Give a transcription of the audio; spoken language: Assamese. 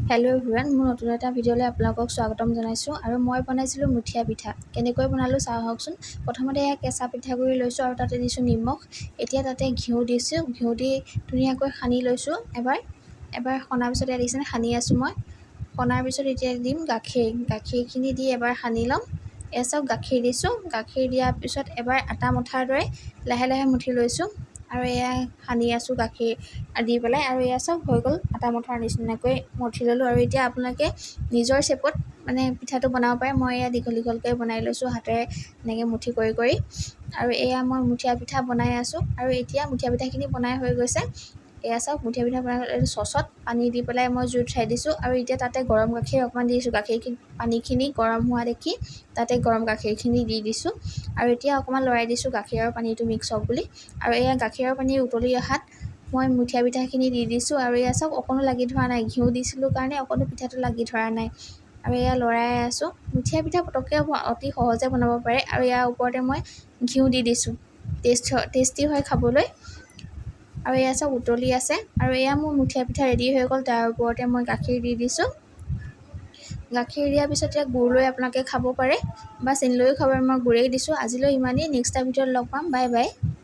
হেল্ল' এভৰিৱান, মোৰ নতুন এটা ভিডিঅ'লৈ আপোনালোকক স্বাগতম জনাইছোঁ। আৰু মই বনাইছিলোঁ মুঠীয়া পিঠা। কেনেকৈ বনালোঁ চাওঁ আহকচোন। প্ৰথমতে এয়া কেঁচা পিঠাগুড়ি লৈছোঁ আৰু তাতে দিছোঁ নিমখ। এতিয়া তাতে ঘিউ দিছোঁ। ঘিউ দি ধুনীয়াকৈ সানি লৈছোঁ এবাৰ। এবাৰ সনাৰ পিছত এয়া দেখিছেনে, সানি আছোঁ মই। সনাৰ পিছত এতিয়া দিম গাখীৰ। গাখীৰখিনি দি এবাৰ সানি ল'ম। এয়া চাওক, গাখীৰ দিছোঁ। গাখীৰ দিয়াৰ পিছত এবাৰ আটা মঠাৰ দৰে লাহে লাহে মুঠি লৈছোঁ আৰু এয়া সানি আছোঁ গাখীৰ দি পেলাই। আৰু এয়া চাওক, হৈ গ'ল, আটা মঠাৰ নিচিনাকৈ মঠি ল'লোঁ। আৰু এতিয়া আপোনালোকে নিজৰ শ্বেপত মানে পিঠাটো বনাব পাৰে। মই এয়া দীঘল দীঘলকৈ বনাই লৈছোঁ হাতেৰে এনেকৈ মুঠি কৰি কৰি। আৰু এয়া মই মুঠীয়া পিঠা বনাই আছোঁ। আৰু এতিয়া মুঠীয়া পিঠাখিনি বনাই হৈ গৈছে। এয়া চাওক, মুঠীয়া পিঠা বনাই চচত পানী দি পেলাই মই জুইত উঠাই দিছোঁ। আৰু এতিয়া তাতে গৰম গাখীৰ অকণমান দি দিছোঁ। গাখীৰখিনি, পানীখিনি গৰম হোৱা দেখি তাতে গৰম গাখীৰখিনি দি দিছোঁ। আৰু এতিয়া অকণমান লৰাই দিছোঁ গাখীৰ আৰু পানীটো মিক্স হওক বুলি। আৰু এয়া গাখীৰৰ পানী উতলি অহাত মই মুঠীয়া পিঠাখিনি দি দিছোঁ। আৰু এয়া চাওক, অকণো লাগি ধৰা নাই। ঘিউ দিছিলোঁ কাৰণে অকণো পিঠাটো লাগি ধৰা নাই। আৰু এয়া লৰাই আছোঁ। মুঠীয়া পিঠা পটককৈ অতি সহজে বনাব পাৰে। আৰু ইয়াৰ ওপৰতে মই ঘিউ দি দিছোঁ, টেষ্টি হয় খাবলৈ। আৰু এয়া চাওক, উতলি আছে। আৰু এয়া মোৰ মুঠীয়া পিঠা ৰেডি হৈ গ'ল। তাৰ ওপৰতে মই গাখীৰ দি দিছোঁ। গাখীৰ দিয়াৰ পিছত এতিয়া গুৰ লৈ আপোনালোকে খাব পাৰে বা চেনি লৈও খাব পাৰে। মই গুৰেই দিছোঁ। আজিলৈ ইমানেই। নেক্সট এটা ভিডিঅ'ত লগ পাম। Bye bye.